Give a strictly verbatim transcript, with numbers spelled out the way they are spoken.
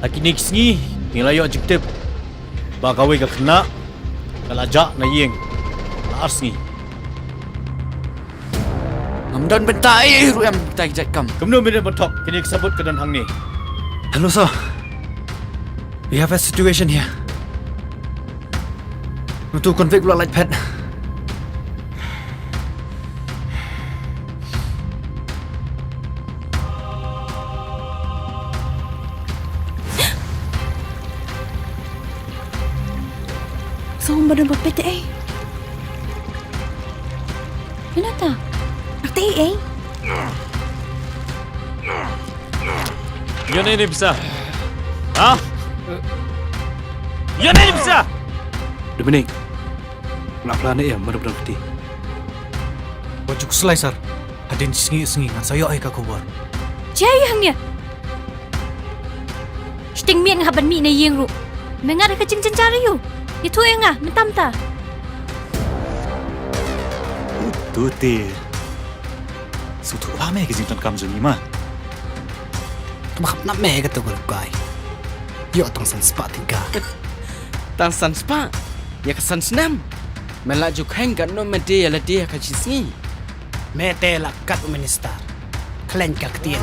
Ha kine ki sngi ngi la ïoh jingtip ba kawei ka khynnah ka la jah na ïing la ar sngi. Ngam don bynta ei ei ruh em, kita ki jait kam. Kumno mynta ban thok? Kine ki sabut ka don hangne. Hello sir, we have a situation here. Uto u convict u la lait phet. Song ba don ba phet ei. Mynta. Ate ei. Ïa ne ne bisa. Ha? Ïa ne ne bisa. Dominic. Nga pla ne em, mano pdang kti. Wat ju khuslai sir. Hadien shi sngi shi sngi ngan sa ïoh ïa ka khubor. Jia ïa hangne. Shiteng miet nga hap ban mih na ïing ruh. Me ngat ka jingjynjar ïa u. Ïathuh ïa nga mynta mynta. Uto te. Sngewthuh ba me ka jingdonkam jong ngi ma. Tang hap na me ka tu ka kai. Ïoh tang san spah tyngka. Tang san spah. Ïa ka san snem. Me la ju kheiñ katno me die ïa lade ha ka shi sngi. Me te la kat u minister. Khlaiñ ka ktien.